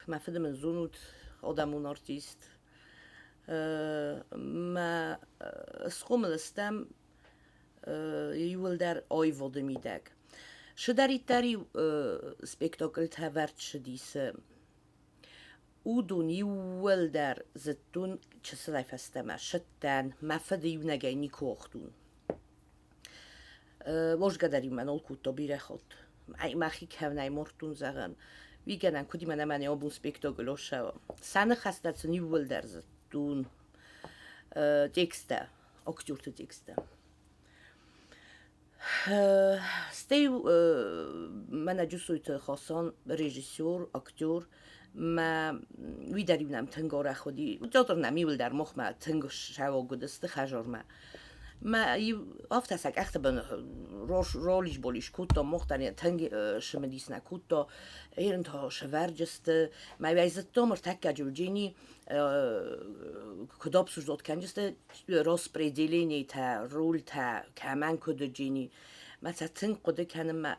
Мӕ фыды мын зонут, адӕмон артист. Мӕ схъомыл стӕм иууылдӕр аивады мидӕг. Цыдӕриддӕр-иу спектакльтӕ вӕрд цыдис, уыдон иууылдӕр зыдтон чысылӕй фӕстӕмӕ. Сыдтӕн, мӕ фыды иунӕгӕй никуы уагътон. Уозгӕ дӕр-иу мӕ нал кодта бирӕ хатт. Мӕхи кӕунӕй мардтон, зӕгъӕн, уый гӕнӕн куыд и мӕнӕ мӕнӕ абон спектакль осӕуа. Сӕ ныхӕстӕ сын иууылдӕр зыдтон. Тексттӕ, актерты тексттӕ. Стӕй мӕнӕ Джусойты Хасан, режиссер, актер, мӕ уый дӕр-иу нӕм тынг арӕх уыди. Театр нӕм иуылдӕр махмӕ тынг сӕуаг уыдысты хӕзармӕ. Мӕ иу афтӕ сӕ къӕхты бын ролис-болис кодта, мах дӕр тынг цымыдис нӕ кодта. Ерын та сӕвӕрджысты. Мӕ иу ӕй зыдтам, ӕртӕккӕ Джурджини куыд обсуждать кӕнджысты распределениетӕ, рольтӕ, кӕмӕн куыд уыджини. Мӕ сӕ тынг хъуыды кӕнын мӕ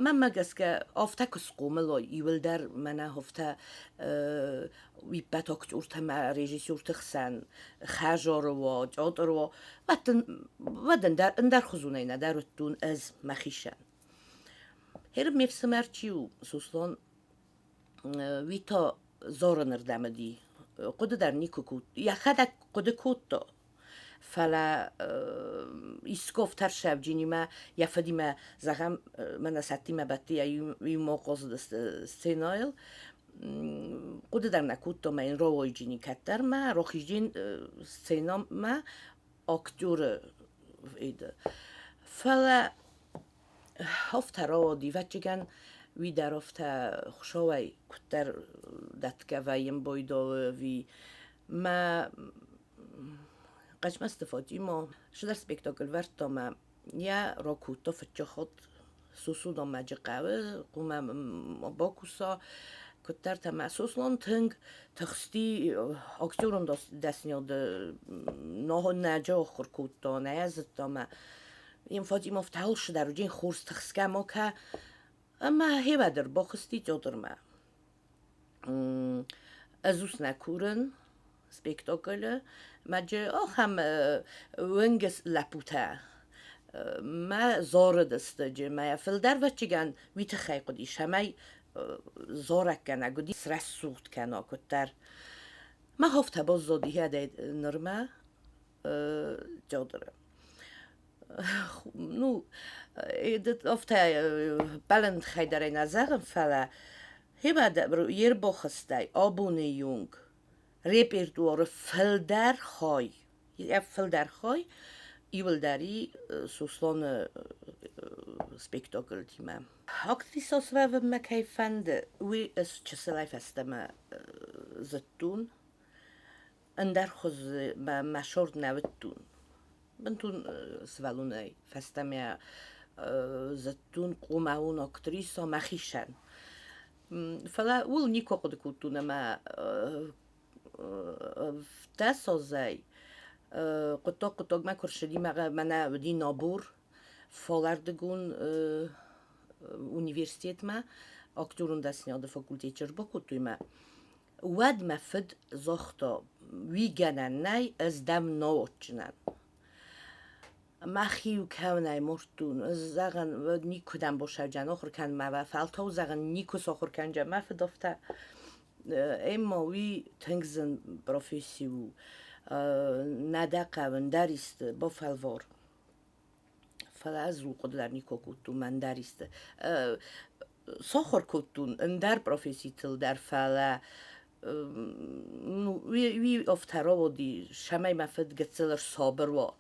Мӕнмӕ гӕсгӕ, афтӕ куы схъомыл уой, иуылдӕр мӕнӕ афтӕ иппӕт актертӕ мӕ режиссерты хсӕн хӕзары уа, театры уа, уӕд дын, уӕд ӕндӕр, ӕндӕрхуызонӕй нӕдӕр уыдтон ӕз мӕхицӕн. Гьер ме фсымӕр чи у, Сослан, уый та зарынырдӕм уыди. Хъуыды дӕр никуы кодта, йӕхӕдӕг хъуыды кодта, фӕлӕ исков тӕрсӕвджынимӕ йӕ фыдимӕ, зӕгъӕм, мӕнӕ Сӕттимӕ бадти, иумӕ хъазыдысты сценӕйыл. Хъуыды дӕр нӕ кодтам, ӕмӕ йын рауайджыни кӕддӕр мӕ рахизджын сценӕмӕ актеры Фӕлӕ афтӕ рауади, ӕвӕццӕгӕн, уый дӕр афтӕ Хуыцауӕй куыддӕр дӕтгӕ вӕййын байдауы ӕви мӕ Хъӕцмӕзты Фатимӕ цыдӕр спектакль вӕрдта мӕ йӕ ракодта фыццаг хатт Сусудонмӕ хъӕуы, хъуамӕ бакуса. Куыддӕртӕ мӕ Сослан тынг тыхсти актерон дӕсныйады нӕджы ахуыр кодта, нӕ йӕ зыдта мӕ йын Фатимӕ афтӕ алцыдӕр уыди, хорз тыхсгӕ ма кӕ. Ӕмӕ хевӕдӕр бахызти театрмӕ. Ӕз ус нӕ курын спектаклы. Мӕджы ахӕм уынгӕс лӕппутӕ мӕ зарыдысты мӕ фылдӕр ӕвӕццӕгӕн уый тыххӕй хъуыди, цӕмӕй зарӕггӕнӕг уыди, срӕсугъд кӕна куыддӕр. Мах афтӕ баззади хӕдӕй нырмӕ театры. Ну, афтӕ бӕлӕнтхӕй дӕр ӕй нӕ зӕгъын, фӕлӕ Йе рбахызтӕй абоны онг репертуары фылдӕр хай, йӕ фылдӕр хай иуылдӕр и Сосланы спектаклтимӕ. Актрисӕ суӕвынмӕ кӕй фӕнды, уый ӕз чысылӕй фӕстӕмӕ зыдтон. Ӕндӕр хуызы мӕ сорд нӕ уыдтон. Бынтон сывӕллонӕй фӕстӕмӕ зыдтон къомауон актрисӕ мӕхицӕн. Фӕлӕ ууыл никуы хъуыды кодтон ӕмӕ дӕсазӕй хъуыддаг хъуыддагмӕ куы рцыди, мӕнӕ уыди набор фалӕрдыгон университетмӕ актерон дӕсныйады факультеты ӕрбакодтой мӕ. Уӕд мӕ фыд загъта: Уый гӕнӕн нӕй, ӕз дӕм науӕдджынӕн. Мӕхи-иу кӕунӕй мардтон, ӕз, зӕгъӕн, никуыдӕм басӕуджӕн ахуыр кӕнынмӕ, фӕлтау, зӕгъӕн, никуы сахуыр кӕнджӕн мӕ фыд афтӕ. Ӕмӕ уый тынг зын професси у. Нӕ дӕ хъӕуы ӕндӕр исты, бафӕлвар. Фӕлӕ ӕз у хъуыды дӕр никуы кодтон мӕ ӕндӕр исты. Сахуыр кодтон ӕндӕр професситыл дӕр, фӕлӕ уый афтӕ рауади, цӕмӕй мӕ фыд гыццыл ӕрсабыр уа.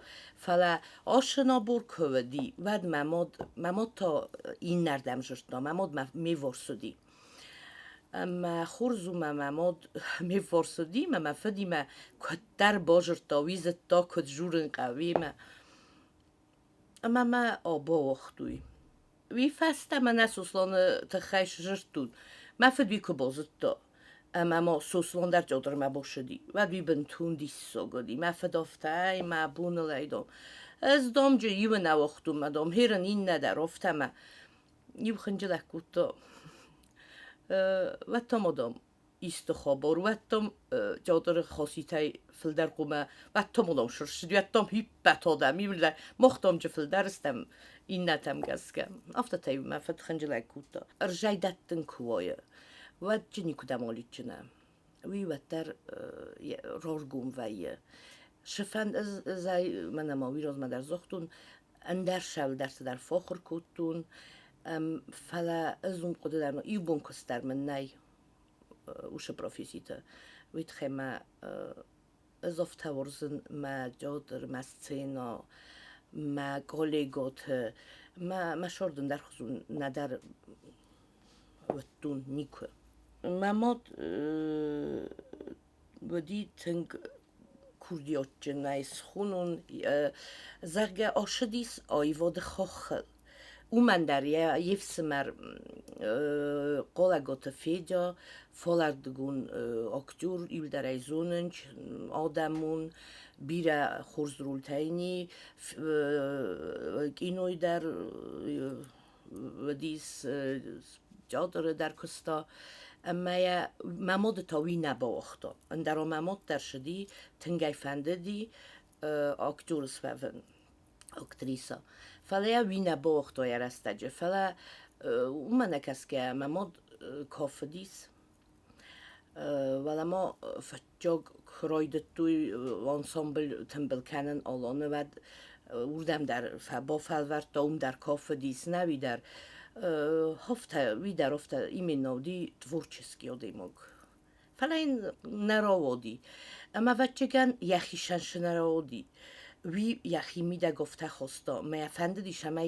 Фӕлӕ асы набор куы уыди, уӕд мӕ мад, мӕ мад та иннӕрдӕм зыдта, мӕ мад мӕ ме вварс уыди. Ӕмӕ хорз у, мӕ мӕ мад ме вварс уыди, мӕ мӕ фыдимӕ куыддӕр базыдта, уый зыдта, куыд дзурын хъӕуы йемӕ. Ӕмӕ мӕ абауагътой. Уый фӕстӕ мӕнӕ Сосланы тыххӕй сдзырдтон. Мӕ фыд уый куы базыдта, ӕмӕ ма Сослан дӕр Теодормӕ бацыди, уӕд уый бынтон диссаг уыди. Мӕ фыд афтӕ, ай мӕ боныл ӕй, дам. Ӕз, дам, джы иуы нӕ уагътон, мӕ, дам, херын иннӕ дӕр афтӕ мӕ иу хынджылӕг кодта. Уӕд та ма, дам, Исты хабар, уӕд дам театры хоситӕй фылдӕр хъуамӕ, уӕд там уыдон сырсыд, уӕд там иппӕт адӕм, иуылдӕр мах дамджы фылдӕр стӕм иннӕтӕм гӕсгӕ. Афтӕтӕ-иу мӕ фыд хынджылӕг кодта. Ӕрзӕй дӕттын куы уайы, уӕд джы никуыдӕм алидджынӕ. Уый уӕддӕр раргом вӕййы. Сыфӕн ӕз ӕй мӕнӕ ма уый размӕ дӕр загътон, ӕндӕр сӕлдӕр цыдӕр фӕхуыр кодтон, фӕлӕ ӕз уым хъуыды дӕр иу бон куыст дӕр мын нӕй уыцы професситы. Уый тыххӕй мӕ ӕз афтӕ уарзын мӕ театр, мӕ сценӕ, мӕ коллегӕты, мӕ сӕр дын дӕр хуызон нӕдӕр уыдтон никуы. Мӕ мад уыди тынг курдиатджынӕй схонон, зӕгъгӕ, ацыдис аивады хохыл. Уымӕн дӕр йе фсымӕр Хъалӕгаты Федя, фалӕрдыгон актер, иуылдӕр ӕй зонынц, адӕмон, бирӕ хорз рольтӕ йын и, кинойы дӕр уыдис, театры дӕр куыста. Ӕмӕ йӕ мӕ мады та уый нӕ бауагъта. Ӕндӕр мӕ мад дӕр сыди, тынг ӕй фӕндыди актер суӕвын, актриса. Фӕлӕ йӕ уый нӕ бауагъта йӕ рӕстӕджы. Фӕлӕ уымӕ нӕ кӕсгӕйӕ мӕ мад кафыдис. Уӕлӕ ма фыццаг куы райдыдтой ансамбль тымбыл кӕнын Аланы, уӕд уырдӕм дӕр бафӕлвӕрдта, уым дӕр кафыдис, нӕ уый дӕр афтӕ, уый дӕр афтӕ именно уыди творческий адӕймаг. Фӕлӕ йын нӕ рауади. Ӕмӕ, ӕвӕццӕгӕн, йӕхицӕн цы нӕ рауади, уый йӕхи мидӕг афтӕ хаста, ӕмӕ йӕ фӕндыдис, ӕмӕ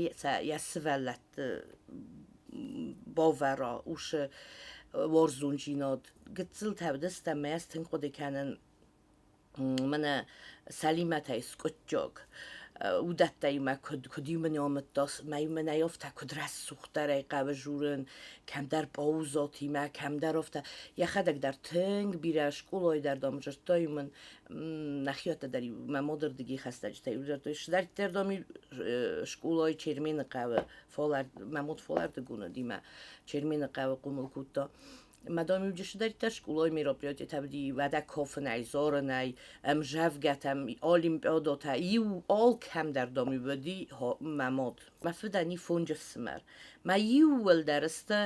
йӕ сывӕллӕтты бавӕра уыцы уарзондзинад. Гыццылтӕ уыдысты ӕмӕ ӕз тынг хъуыды кӕнын мӕнӕ Сӕлимӕтӕй скъуыдджаг. Уыдӕттӕй мӕ куыд-иу мын амыдта, мӕ-иу мын ӕй афтӕ куыд рӕсугъддӕрӕй хъӕуы журын, кӕмдӕр паузатимӕ, кӕмдӕр афтӕ. Йӕхӕдӕг дӕр тынг бирӕ скъолайы дӕр, дам, зыдта-иу мын, нӕхиуӕттӕ дӕр-иу мӕ мадырдыги хӕстӕджытӕ-иу дзырдтой, сдарддӕр, дам-иу скъолайы Чермены хъӕуы, мӕ мад Фалӕрдыгон уыди, мӕ Чермены хъӕуы хъомыл кодта. Мадам иуджысыдӕриддӕр скъолайы мероприятитӕ уыди, уӕдӕ кофынӕй, зарынӕй, ӕмзӕвгӕтӕм, олимпиадӕтӕ, иу алкӕмдӕр, дам, уыди мӕ мад. Мӕ фыдӕн и фондз ӕфсымӕр. Мӕ иууылдӕр сты,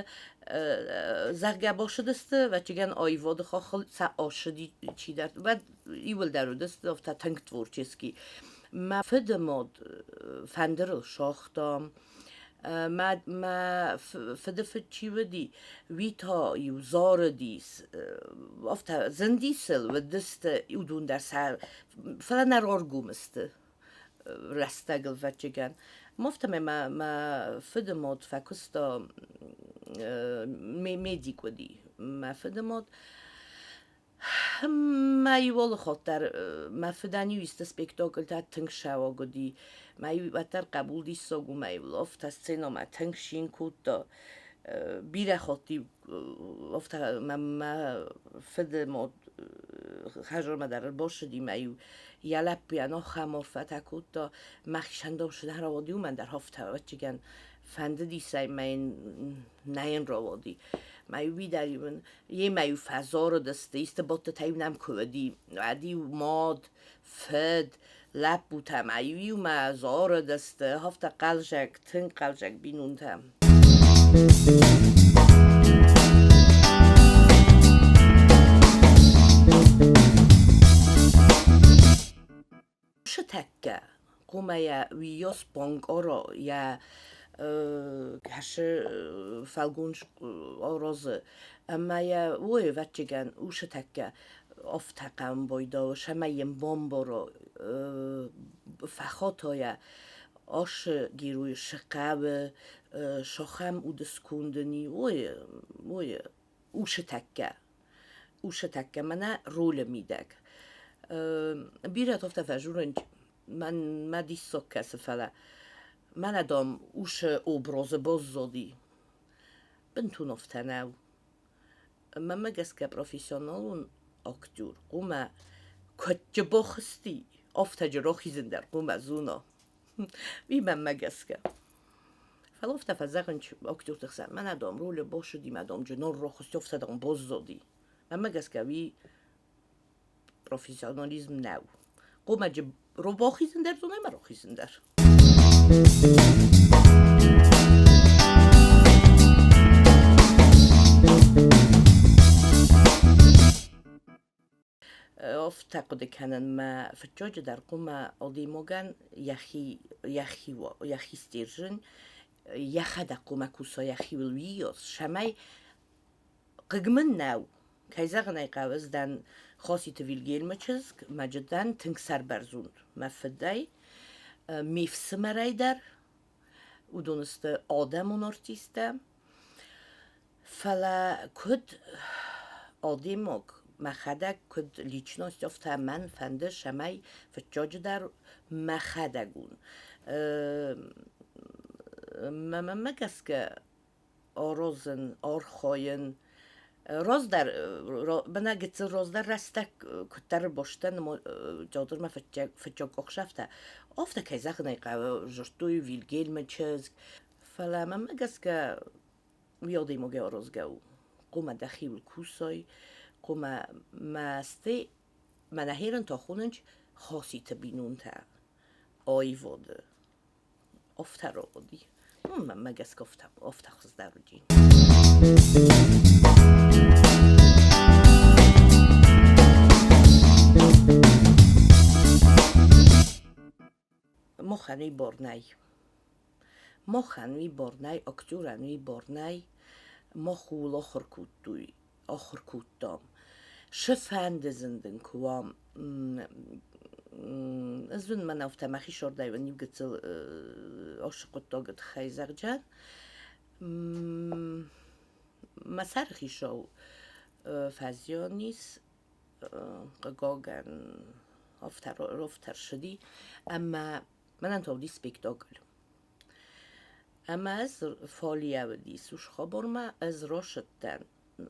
зӕгъгӕ, басыдысты, ӕвӕццӕгӕн, аивады хаххыл сӕ асыди чидӕр. Уӕд иууылдӕр уыдысты афтӕ тынг творческий. Мӕ фыды мад фӕндырыл сагъта, Мӕ фыдыфыд чи уыди, уый та-иу зарыдис, афтӕ зындис ыл, уыдысты уыдон дӕр сӕ, фӕлӕ нӕ раргом сты рӕстӕгыл, ӕвӕццӕгӕн. Афтӕмӕй мӕ фыды мад фӕкуыста, медик уыди мӕ фыды мад. Мӕ иу алыхатт дӕр мӕ фыдӕн-иу исты спектакльтӕ тынг сӕуаг уыди. Мӕ-иу уӕддӕр хъӕбул диссаг у, мӕ-иу афтӕ сценӕмӕ тынг цин кодта. Бирӕ хатт-иу афтӕ мӕ фыды мад хӕдзармӕ дӕр ӕрбацыди, мӕ-иу йӕ лӕппуйӕн ахӕм арфӕтӕ кодта. Мӕхицӕн дӕр цыдӕр рауади, уымӕн дӕр афтӕ, ӕвӕццӕгӕн, фӕндыдис ӕй, мӕ йын нӕ йын рауади. Мӕ-иу уый дӕр-иу ын Йемӕ-иу фӕзарыдысты, исты бадтытӕ-иу нӕм куы уыди, уӕд-иу мад, фыд, лӕппутӕ ма-иу иумӕ зарыдысты, афтӕ хъӕлдзӕг, тынг хъӕлдзӕг бинонтӕ. Уыцы хъуамӕ уыйас банкъара йӕ кӕсы фӕлгонц аразы ӕмӕ йӕ уой, ӕвӕццӕгӕн, уыцы тӕккӕ афтӕ хъӕуын байдайы, цӕмӕй йын бамбара, фӕхата йӕ, ацы герой цы хъӕуы, цахӕм удысконд ын и, уой, уой уыцы тӕккӕ мӕнӕ ролы мидӕг. Бирӕтӕ афтӕ фӕзурынц, мӕнмӕ диссаг кӕсы, фӕлӕ мӕнӕ, дам, уыцы образы баззади. Бынтон афтӕ нӕу. Мӕнмӕ гӕсгӕ профессионалон актер хъуамӕ куыд бахызти, афтӕ джы рахизын дӕр хъуамӕ зона. Уый мӕнмӕ гӕсгӕ. Фӕлӕ афтӕ фӕзӕгъынц актерты хсӕн, мӕнӕ, дам, ролы бацыди, мӕ, дам, джы норрохызти, афтӕ, дам, баззади. Мӕнмӕ гӕсгӕ уый профессионализм нӕу. Хъуымаджы робохизын дӕр зонай ма рохизын дӕр. Афтӕ хъуыды кӕнын, мӕ фыццаджы дӕр хъуамӕ адӕймагӕн йӕхи, йӕхи, йӕхи стержень, йӕхӕдӕг хъуамӕ куса йӕхиуыл уыйас, цӕмӕй хъыг мын нӕу. Кӕй зӕгъын ӕй хъӕуы, ӕз дӕн Хоситы Вильгельмы чызг, мӕ дӕн тынг сӕрбӕрзонд мӕ фыдӕй, ме фсымӕрӕй дӕр. Уыдон сты адӕмон артисттӕ. Фӕлӕ куыд адӕймаг, мӕхӕдӕг куыд личность, афтӕ мӕн фӕнды, цӕмӕй фыццаджыдӕр мӕхӕдӕг уон. Мӕнмӕ гӕсгӕ аразын, архайын. Раздӕр, мӕнӕ гыццыл раздӕр рӕстӕг куыддӕр бостӕн театрмӕ фыццаг ӕхсӕвтӕ, афтӕ кӕй зӕгъын ӕй хъӕуы, зыдтой Вильгельмы чызг. Фӕлӕ мӕнмӕ гӕсгӕ уый адӕймагӕй аразгӕ у. Хъуамӕ дӕхиуыл кусай, хъуамӕ мӕ стӕй мӕнӕ хӕрын та хонынц Хоситы бинонтӕ аивады. Афтӕ рауади. Мӕнмӕ гӕсгӕ афтӕ хуыздӕр уыди. Махӕн уый бар нӕй. Махӕн уый бар нӕй, актерӕн уый бар нӕй. Мах ууыл ахуыр кодтой, ахуыр кодтам. Цы-фӕнды зын дын куы уа, ӕз уын мӕнӕ афтӕ мӕхи сӕрдӕй уын иу гыццыл асы хъуыддагы тыххӕй зӕгъджан. Мӕ сӕры хицау фӕзиан ис, хъыгагӕн, афтӕ ссыди, ӕмӕ мӕнӕн та уыди спектакль. Ӕмӕ ӕз фалийӕ уыдис ус хабармӕ, ӕз рацыдтӕн,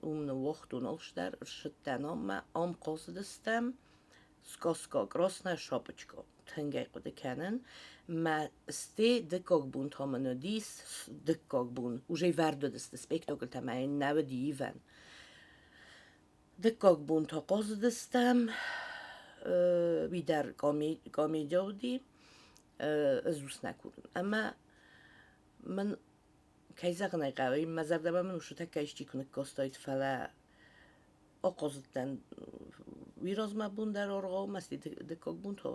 уым ныууагътон алцыдӕр, ссыдтӕн аммӕ, ам хъазыдыстӕм, сказка «Красная шапочка» тынг ӕй хъуыды кӕнын. Мӕ сте дыккаг бон та мын уыдис, дыккаг бон, уже вӕрд уыдысты спектакльтӕ мӕ йын нӕ уыди ивӕн. Дыккаг бон та хъазыдыстӕм, уый дӕр комедия уыди, ӕз ус нӕ курын. Ӕмӕ мын, кӕй зӕгъын ӕй хъӕуы, мӕ зӕрдӕмӕ мын усытӕккӕ исчи куы ныккодтаид, фӕлӕ ахъазыдтӕн уый размӕ бон дӕр аргъау, мӕ дыккаг бон та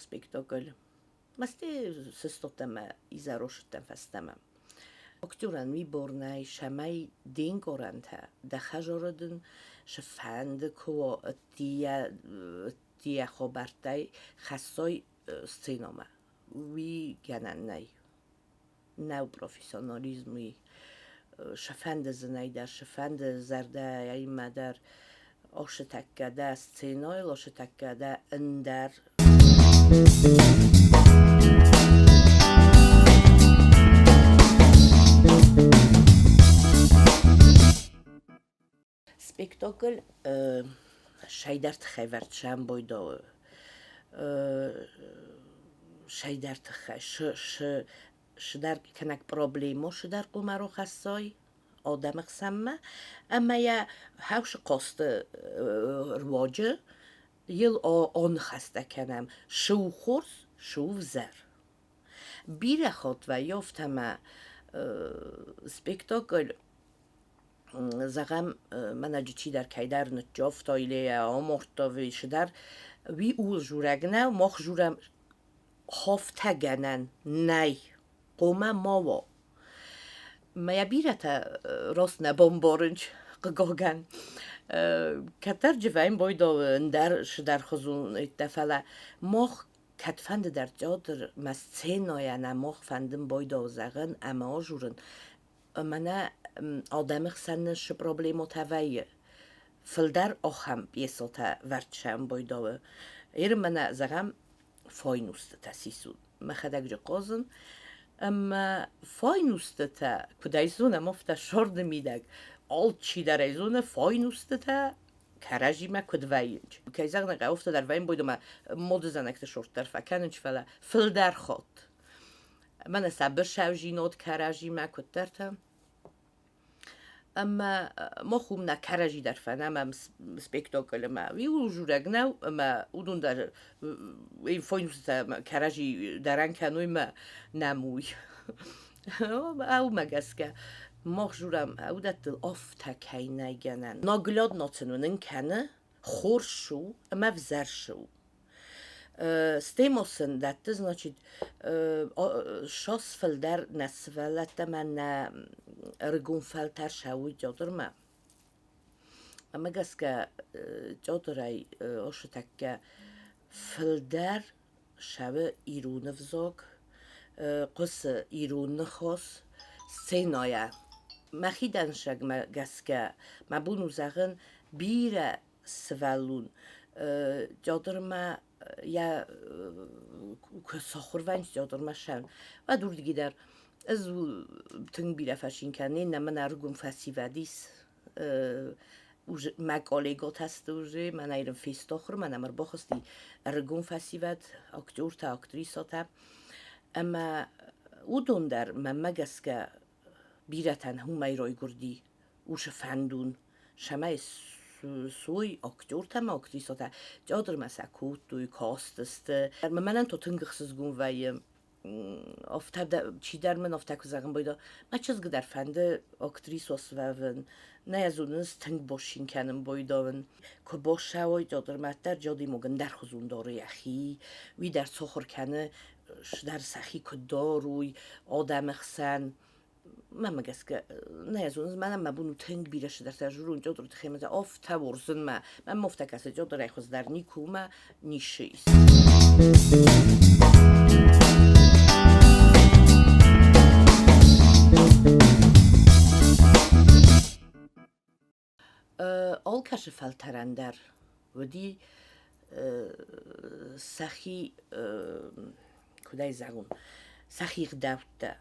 спектакль. Мӕсти сыстадтӕн мӕ изӕросыдтӕн фӕстӕмӕ. Актерӕн уый бор нӕй, цӕмӕй де нкъарӕнтӕ дӕ хӕдзары дын цы фӕнды куы уа, ӕддейӕ хабӕрттӕй хӕссой сценӕмӕ. Уый гӕнӕн нӕй. Нӕу профессионализм уый. Цы зынӕй дӕр, цыфӕнды зӕрдӕимӕ дӕр асы тӕккӕ дӕ сценӕйыл, асы тӕккӕ дӕ ӕндӕр. Спектакль шайдар тыххӕй вӕрд сӕмбойдауы. Шайдар тыххӕй шыдар кӕнӕг проблемо шыдар къумаро хӕссой адӕмы хсӕнмӕ ӕмӕ йӕ хӕусы хъосты руаджы йыл аныхӕстӕ кӕнӕм, шы у хорз, шы у взӕр. Бирӕ хатт вӕййы афтӕ ӕмӕ спектакль зӕгъӕм, мӕнӕ чидӕр кӕйдӕр ныццавта или йӕ амардта ӕви цыдӕр, уый ууыл дзурӕг нӕу, мах дзурӕм хафтӕгӕнӕн нӕй, хъуамӕ ма уа. Мӕ бирӕтӕ раст нӕ бамбарынц, хъыгагӕн. Кӕддӕр Дживайын байдауы ӕндӕр цыдӕрхуызон фӕлӕ мах кӕдфӕнды дӕр театр мӕ сценӕйӕ нӕ мах фӕндын байдауы зӕгъын ӕмӕ ажурын, мӕнӕ адӕмы хсӕн цы проблемотӕ вӕййы, фылдӕр ахӕм пьесӕтӕ вӕрд сӕмбойдауы. Ир мӕнӕ, зӕгъӕм, файнустытӕ сисун. Мӕхӕдӕг же хъазын. Ӕмӕ файнустытӕ, куыд ӕй зонӕм, афтӕ сӕрды мидӕг алчидӕр ӕй зоны, файнустытӕ кӕрӕдзимӕ куыд вӕййынц. Кӕй зӕгъын ӕй хъӕуы, афтӕ дӕр вӕййын бойдомӕ модызӕнӕгты сорт дӕр фӕкӕнынц, фӕлӕ фылдӕр хатт Мӕнӕ сӕ бырсӕвзинод кӕрӕдзимӕ куыддӕртӕ. Ӕмӕ мах уым нӕ кӕрӕдзи дӕр фенӕм ӕм спектаклы ӕмӕ уый у журӕг нӕу ӕмӕ уыдон дӕр инфоинститутӕ кӕрӕдзи дӕрӕн кӕной мӕ нӕм уый. Уымӕ гӕсгӕ мах журӕм уыдӕттыл афтӕ кӕй нӕй гӕнӕн. Наглядно сын уынын кӕны, хорз цы у ӕмӕ ӕвзӕр цы у. Стӕй сын дӕтты, значит, сос фылдӕр нӕ сывӕллӕттӕ мӕ нӕ ӕрыгон фӕлтӕр сӕуй театрмӕ. Ӕмӕ гӕсгӕ театрӕй оши тӕккӕ фылдӕр сӕуы ирон ӕвзаг, хъуысы ирон ныхас сценӕйӕ. Мӕхи дӕнцӕгмӕ гӕсгӕ мӕ бон у зӕгъын, бирӕ сывӕллон театрмӕ йӕ куы сахуыр вӕййынц театрмӕ ссӕуын, уӕд уырдыги дӕр ӕз тынг бирӕ фӕцин кӕнин, нӕ мын ӕрыгон фӕсивӕд ис, мӕ коллеготӕ сты уже, мӕнӕ ирын фестохуыр, мӕнӕ мӕ ӕрбахызти ӕрыгон фӕсивӕд, актертӕ, актрисӕтӕ. Ӕмӕ уыдон дӕр, мӕнмӕ гӕсгӕ, бирӕтӕн уымӕй райгуырди усы фӕндон, цӕмӕй суой актертӕ ӕмӕ актрисӕтӕ, театрмӕ сӕ кодтой, кастысты. Мӕнӕн то тынг ӕхсызгон вӕййы, афтӕ чидӕр мын афтӕ куы зӕгъын байдыдта, мӕ чызг дӕр фӕнды актрисӕ суӕвын, нӕ йӕ зонынц, тынг босин кӕнын байдауын. Куы бассӕуой театрмӕ дӕр, джодимог ӕндӕрхуызон дары йӕхи, уый дӕр сахуыр кӕны, дӕр сӕхи куыд дарой адӕмы хсӕн. Мӕнмӕ гӕсгӕ, нӕ зонын, мӕнӕн мӕ бон у тынг бирӕ цыдӕртӕ журон Теодры тыххӕй мӕ афтӕ уарзынмӕ. Мӕм афтӕ кӕсы, Теодрӕй хуыздӕр никуы мӕ ницы ис. Алкӕцы фӕлтӕрӕн дӕр уыди сӕхи, куыд ӕй зӕгъон, сӕхи гъдӕуттӕ.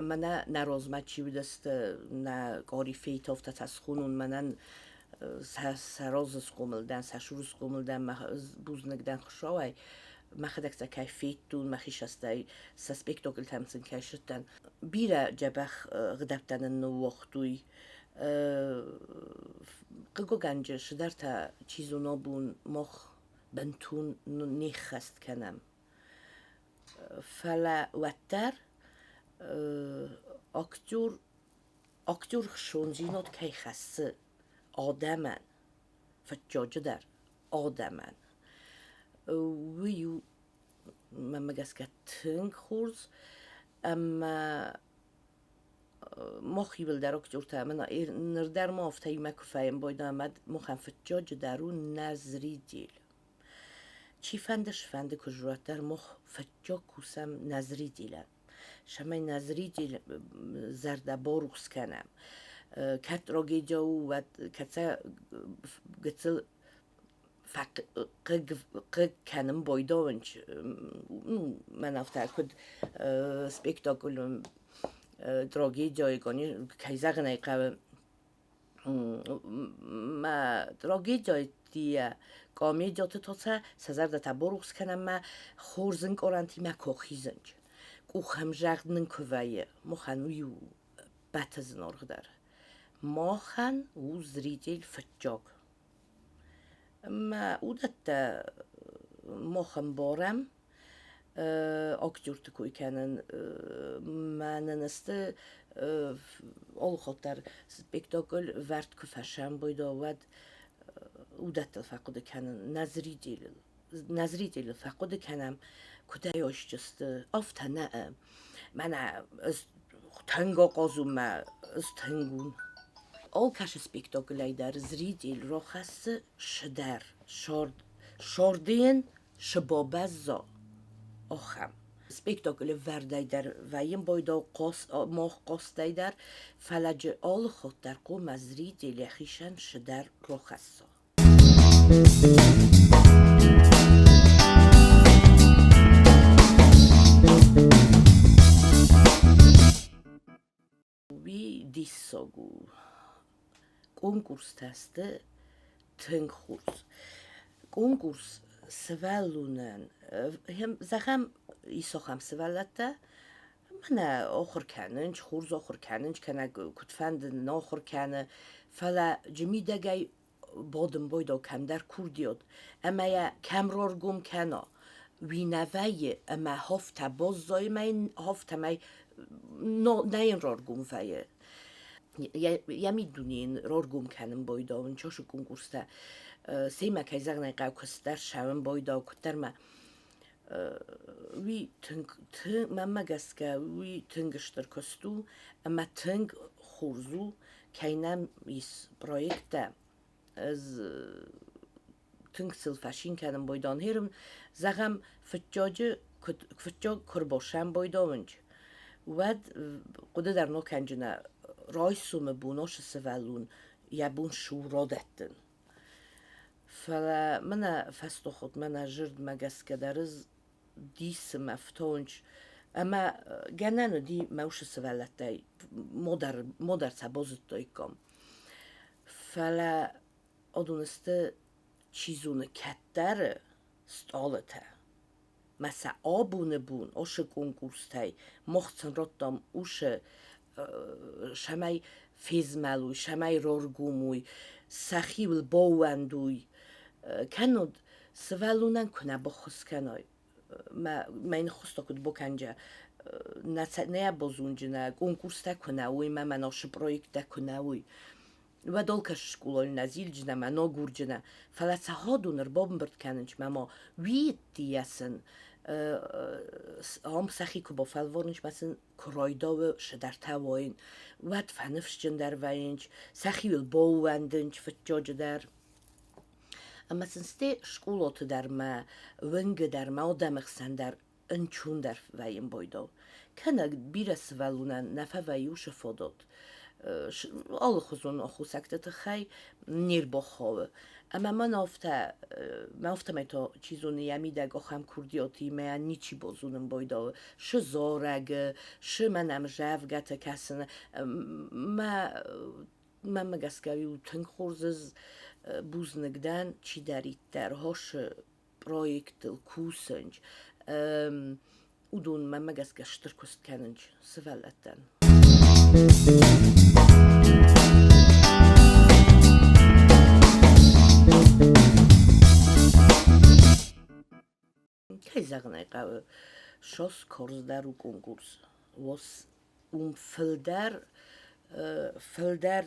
Мӕнӕ нӕ размӕ чи уыдысты, нӕ корифейтовтӕ сӕ схонон, мӕнӕн сӕ разы схъомыл дӕн, сӕ цуры схъомыл дӕн, мӕ бузныг дӕн Хуыцауӕй, мӕхӕдӕг сӕ кӕй федтон, мӕхи цӕстӕй сӕ спектакльтӕм сын кӕй ссыдтӕн. Бирӕ дзӕбӕх гъдӕуттӕ нын ныууагътой. Хъыггӕнджы цыдӕртӕ чи зоны абон мах бынтон не ххӕст кӕнӕм. Фӕлӕ уӕддӕр актер актер хсондзинад кӕй хӕссы адӕмӕн, фыццаджыдӕр адӕмӕн, уый у мӕнмӕ гӕсгӕ тынг хорз ӕмӕ мах иуылдӕр актертӕ мӕнӕ ныр дӕр ма афтӕ иумӕ куы фӕембойдӕ ӕмӕ махӕн фыццаджыдӕр у нӕ зритель. Чифӕнды сфӕнды куы уӕддӕр мах фыццаг кусӕм нӕ зрителӕн. Цӕмӕй нӕ зритель зӕрдӕ барухс кӕнӕм. Кӕд трагедия у, уӕд кӕд сӕ гыццыл хъыг кӕнын байдауынч, ну, мӕн афтӕ куыд спектакль трагедияйы, кӕй зӕгъын ӕй хъӕуы, мӕ трагедияйы комедияты тоцӕ сӕ зӕрдӕтӕ барухс кӕнӕм мӕ хорз ӕнкъарӕнтимӕ куы ахизынч, къухӕмдзӕгъд нын куы вӕййы, махӕн уый у ӕппӕты зынаргъдӕр. Махӕн у зритель фыццаг. Ӕмӕ уыдӕттӕ мах ӕмбарӕм, актерты кой кӕнын мӕнӕн сты алыхатт дӕр спектакль вӕрд куы фӕсӕмбойда, уӕд уыдӕттыл фӕхъуыды кӕнын, нӕ зрителыл. Нӕ зрителыл фӕхъуыды кӕнӕм, куыдӕй осджысты, афтӕ нӕ. Мӕнӕ ӕз тынг ахъазунмӕ, ӕз тынг ун. Алкӕцы спектаклӕй дӕр зритель рахӕссы цыдӕр, сордыйӕн цы бабӕзза, ахӕм. Спектаклы вӕрдӕй дӕр вӕййын байдау мах хъазтӕй дӕр, фӕлӕ джы алы хатт дӕр хъуамӕ зритель йӕхицӕн цыдӕр рахӕсса. Уый диссаг у. Конкурстӕ сты тынг хорз. Конкурс сывӕллонӕн, зӕгъӕм, ис ахӕм сывӕллӕттӕ, Мӕнӕ ахуыр кӕнынч, хорз ахуыр кӕнынч, кӕнӕ куыдфӕнды нӕ ахуыр кӕны, фӕлӕ джы мидӕгӕй бадын байдау кӕмдӕр курдиат, ӕмӕ йӕ кӕм раргом кӕна, уый нӕ вӕййы, ӕмӕ хафтӕ баззайы мӕ йын афтӕмӕй нӕ йын раргом вӕййы. Йӕ миддуне йын раргом кӕнын байдауын часы конкурстӕ. Семӕ, кӕй зӕгъын ӕй хъӕуы, куыстдӕр ссӕуын байдау, куыддӕр мӕ уый тынг, тынг, мӕнмӕ гӕсгӕ, уый тынг стыр куыст у ӕмӕ тынг хорз у, кӕй нӕм ис проекттӕ. Ӕз тынг сыл фӕцин кӕнын Бойданхерым. Зӕгъӕм, фыццаджы куыд фыццаг куы рбассӕм Бойдауынч, уӕд хъуыды дӕр нал кӕнджынӕ райсомы бон ацы сывӕллон йӕ бон цы у радӕттын. Фӕлӕ мӕнӕ фӕстохот, мӕнӕ зӕрдмӕ гӕсгӕ дӕр ӕз дисы мӕ фтонч ӕмӕ гӕнӕн уыди мӕ усы сывӕллӕттӕй модӕр сӕ базыдтаиккам. Фӕлӕ адон сты, чи зоны, кӕддӕры стъалытӕ. Мӕ сӕ абоны бон уыцы конкурстӕй мах сын радтам уыцы цӕмӕй фезмӕлой, цӕмӕй раргом уой, сӕхиуыл баууӕндой. Кӕннод сывӕллонӕн куы нӕ баххуыс кӕнай, мӕ мӕ ныххуыста куыд бакӕнджа, нӕ базонджынӕ, конкурстӕ куы нӕ уой, мӕ мӕ нашы проекттӕ куы нӕ уой, уӕд алкӕцы скъолайы нӕ зилджынӕ мӕ нагурджынӕ, фӕлӕ сӕ хӕдон ӕрбамбырд кӕнынч мӕ ма уиитти сын ам сӕхи куы бафӕлварынч мӕ сын куы райдауы цыдӕртӕ уайын, уӕд фӕныфсджындӕр вӕййынц, сӕхиуыл баууӕндынц фыццаджы дӕр. Ӕмӕ сын стӕй скъолаты дӕр мӕ уынгы дӕр мӕ адӕмы хсӕн дӕр ӕнцондӕр вӕййын байдау. Кӕнӕ бирӕ сывӕллонӕн нӕ фӕвӕййы уыцы фадат. Алыхуызон аххосӕгты тыххӕй не рбахауы. Ӕмӕ мӕн афтӕ, мӕ афтӕмӕй та, чи зоны, йӕ мидӕг ахӕм курдиатимӕ ничи базонын байдауы. Шы зарӕг, шы мӕнӕ ӕмзӕвгӕтӕ кӕсын. Мӕ мӕнмӕ гӕсгӕ у тынг хорз ӕз бузныг дӕн, чидӕриддӕр хосы проекттыл кусынч. Уыдон мӕнмӕ гӕсгӕ стыр куыст кӕнынч сывӕллӕттӕн. Кӕй зӕгъын ӕй хъӕуы, сос карздӕр у конкурс. Уос уым фылдӕр фылдӕр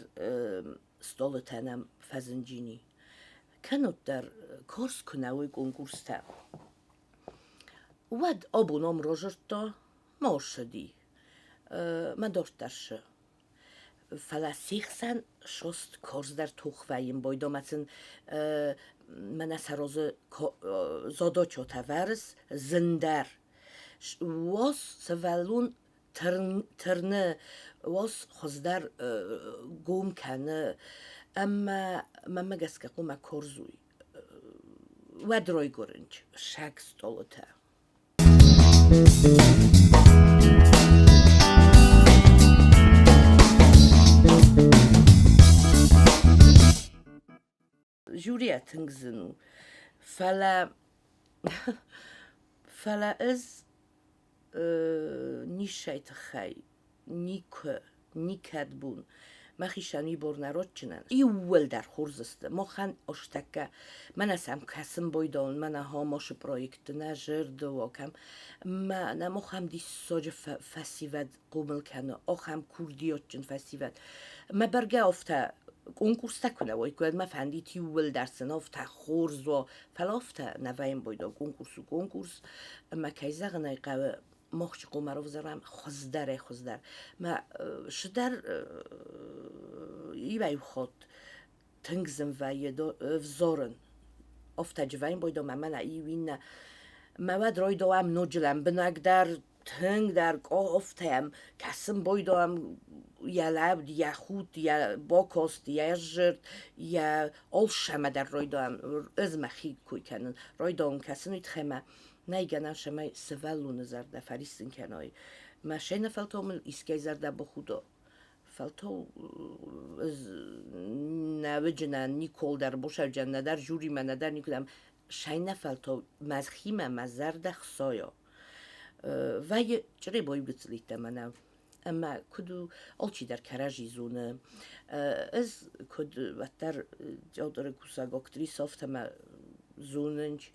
стъолытӕ нӕм фӕзынджини. Кӕнноддӕр карз куы нӕ уой конкурстӕ, уӕд абон ам разырдта, ма ссыди, мӕ дарддӕр сы. Фӕлӕ се хсӕн сост карздӕр тох вӕййын байдомӕ сын мӕнӕ сӕ розы задачотӕ вӕрыс зындӕр. Уос сывӕллон тырны, уос хуыздӕр гом кӕны ӕмӕ мӕнмӕ гӕсгӕ хъуамӕ хорз уой. Уӕд райгуырынч саг стъолытӕ. Жюрийӕ тынг зын у, фӕлӕ фӕлӕ ӕз ниссӕй тыххӕй никуы, никӕд бон мӕхицӕн уый бор нӕ ротджынӕн. Иууылдӕр хорз сты. Махӕн ӕстӕккӕ мӕнӕ сӕм кӕсын байдауын, мӕнӕ Хамосы проектты нӕ зӕрды кӕм мӕнӕ махӕм диссаджы фӕсивӕд хъомыл кӕны, ахӕм курдиатджын фӕсивӕд. Мӕ бӕргӕ афтӕ конкурстӕ куы нӕ уой, уӕд мӕ фӕндид иууылдӕр сын афтӕ хорз уа, фӕлӕ афтӕ нӕ вӕййын байдау конкурс у конкурс. Ӕмӕ кӕй зӕгъын ӕй хъӕуы, мах чи хъуамӕ равзарӕм хуыздӕрӕй хуыздӕр. Мӕ цыдӕр иуӕй-иу хатт тынг зын вӕййы ӕвзарын. Афтӕ джывӕйын байдау мӕ мӕнӕ иу иннӕ. Мӕ уӕд райдауӕм ноджы лӕмбынӕгдӕр, тынгдӕр къофтӕм кӕсын байдауӕм йӕ лӕуд, йӕ худт, йӕ бакаст, йӕ зырд, йӕ алцӕмӕ дӕр райдауӕм. Ӕз мӕхи кой кӕнын. Райдауын кӕсын уый тыххӕй мӕ нӕй гӕнӕн, цӕмӕй сывӕллоны зӕрдӕ фӕриссын кӕной. Мӕ фӕлтау мыл искӕй зӕрдӕ бахуда. Фӕлтау ӕз нӕ уыджынӕн никол дӕр бусӕвджӕн, нӕдӕр жюримӕ, нӕдӕр никуыдӕм. Сӕйнӕфӕлтау мӕхимӕ мӕ зӕрдӕ хсайа. Вӕййы чъребойы гыццылиттӕ мӕнӕ. Ӕмӕ куыд у, алчидӕр кӕрӕдзи зоны. Ӕз куыд уӕддӕр театры кусӕг актрисӕ, афтӕ мӕ зонынч.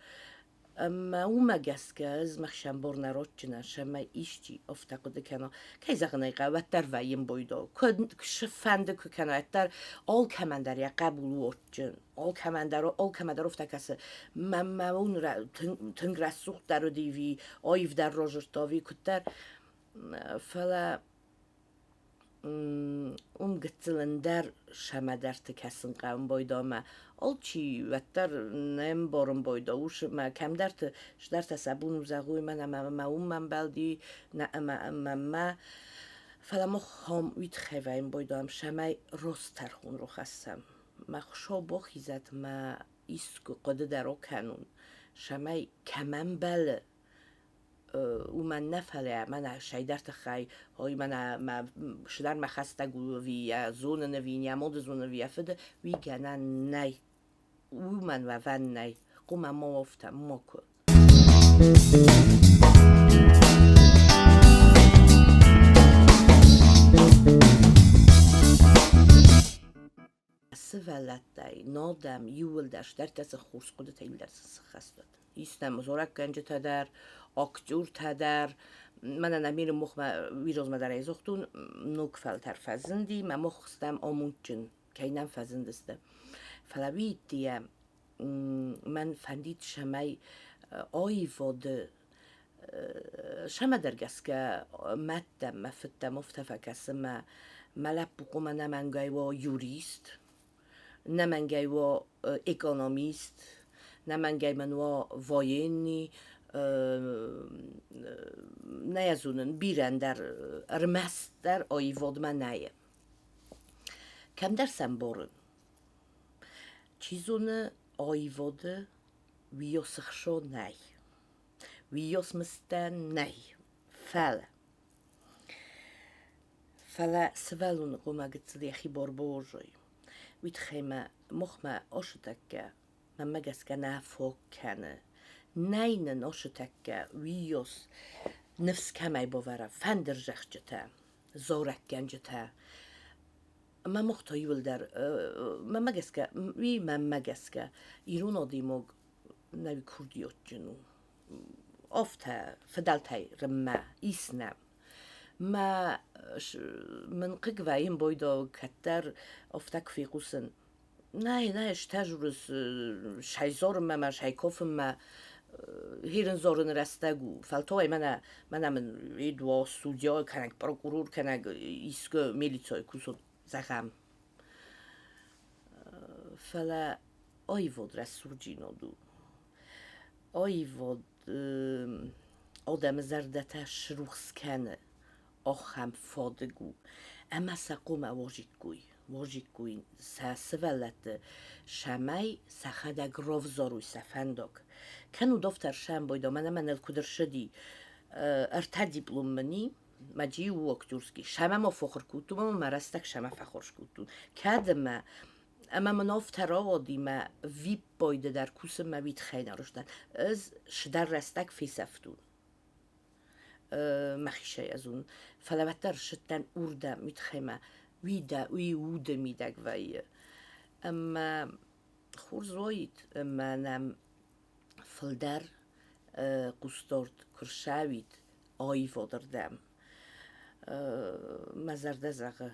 Ӕмӕ уымӕ гӕсгӕ ӕз мӕхсӕн бор нӕ родджынӕн, сӕмӕ исчи афтӕ хъуыды кӕна, кӕй зӕгъын ӕй хъӕуы, уӕддӕр вӕййын бойдо. Куыд фӕнды куы кӕна, уӕддӕр алкӕмӕн дӕр йӕ хъӕбул у отджын. Алкӕмӕн дӕр, алкӕмӕ дӕр афтӕ кӕсы, мӕнмӕ уын тынг рӕсугъддӕр уыди ӕви аивдӕр разырдта ӕви куыддӕр. Фӕлӕ уым гыццыл ӕндӕр сӕмӕдӕрты кӕсын хъӕуын байдамӕ. Алчи уӕддӕр не мбарын байда, ус ӕмӕ кӕмдӕрты цыдӕртӕ сӕ бон у зӕгъой, мӕн ӕмӕ мӕ уым ӕмбӕлди, нӕ ӕмӕ ӕмӕ мӕ. Фӕлӕ мах ам уый тыххӕй вӕййын байдам, цӕмӕй рост тӕрхон рахӕссӕм. Мӕ Хуыцау бахизӕд мӕ искуы хъуыды дӕр акӕнон, цӕмӕй кӕм ӕмбӕлы, уымӕн нӕ, фӕлӕ мӕнӕ цӕйдӕр тыххӕй, ой, мӕнӕ мӕ цыдӕр мӕ хӕстӕг у ӕви йӕ зонын ӕви йӕ моды зонын ӕви йӕ фыды, уый гӕнӕн нӕй. Уымӕн уӕвӕн нӕй. Хъуамӕ ма афтӕ макуы. Сывӕллӕттӕй, нодӕм иууылдӕр стӕртӕ цы хорз хъуыдытӕ иууылдӕр сын сыххӕст уӕд. Ис нӕм зарӕггӕнджытӕ дӕр, актертӕ дӕр. Мӕнӕ нӕ миры мохмӕ уирозмӕ дӕр ӕй загътон, ног фӕлтӕр фӕзынди, мӕ мох стӕм амондджын, кӕй нӕм фӕзындысты. Фӕлӕ уый мӕн фӕндид, цӕмӕй аивады Сӕмӕдӕр гӕсгӕ мӕдтӕм, мӕ фыдтӕм афтӕ фӕкӕсы, мӕ мӕ лӕппу хъуамӕ нӕмӕнгӕй уа юрист, нӕмӕнгӕй уа экономист, нӕмӕнгӕй мын уа военный, нӕ йӕ зонын, бирӕ ӕндӕр ӕрмӕстдӕр аивадмӕ нӕй. Кӕмдӕр сӕм борын. Чи зоны, аивады уыйас ӕхсо нӕй. Уыйас мыстӕ нӕй. Фӕлӕ. Фӕлӕ сывӕллоны хъуамӕ гыццыл йӕхи бар бауарзой. Уый тыххӕй мӕ махмӕ асы тӕккӕ, мӕнмӕ гӕсгӕ нӕ фаг кӕны. Нӕй нын асы тӕккӕ уыйас ныфс кӕмӕй бавӕра фӕндырзӕгъджытӕ, зарӕггӕнджытӕ. Мӕ мах та иуылдӕр, мӕнмӕ гӕсгӕ, уый мӕнмӕ гӕсгӕ, ирон адӕймаг нӕ курдиатджын у. Афтӕ фыдӕлтӕй рынмӕ ис нӕм. Мӕ мын хъыг вӕййын бойдо кӕддӕр афтӕ куы фехъусын. Нӕй, нӕй, стӕжурыс сай зорынмӕ мӕ сай кофынмӕ хирын зорыны рӕстӕг у. Фӕлтау мӕнӕ мӕнӕ мын едуа судья кӕнӕг прокурор кӕнӕг искуы милицӕйы кусод зӕгъӕм. Фӕлӕ аивад рӕсугъддзинад у. Аивад адӕмы зӕрдӕтӕ срухс кӕны, ахӕм фадыг у. Ӕмӕ сӕ хъуамӕ уарзиккой, уарзиккой сӕ сывӕллӕтты, цӕмӕй сӕхӕдӕг равзарой сӕ фӕндаг. Кӕннод афтӕ ӕрсӕмбойда, мӕнӕ мӕныл куыд ӕрцыди, ӕртӕ диплом мын и, мӕ у актерский. Сӕмӕ ма фӕхуыр кодтон ӕмӕ мӕ рӕстӕг сӕмӕ фӕхорз кодтон. Кӕд ӕмӕ ӕмӕ мын афтӕ рауади мӕ виппайды дӕр кусынмӕ уый тыххӕй нӕ рыстӕн. Ӕз цыдӕр рӕстӕг фесӕфтон. Мӕхицӕй ӕз уын. Фӕлӕ уӕддӕр ссыдтӕн уырдӕм, уый тыххӕй мӕ уый дӕ, уый уды мидӕг вӕййы. Ӕмӕ хорз уаид, ӕмӕ нӕм фылдӕр хъусдард куы рцӕуид аивадырдӕм. Мӕ зӕрдӕ зӕгъы.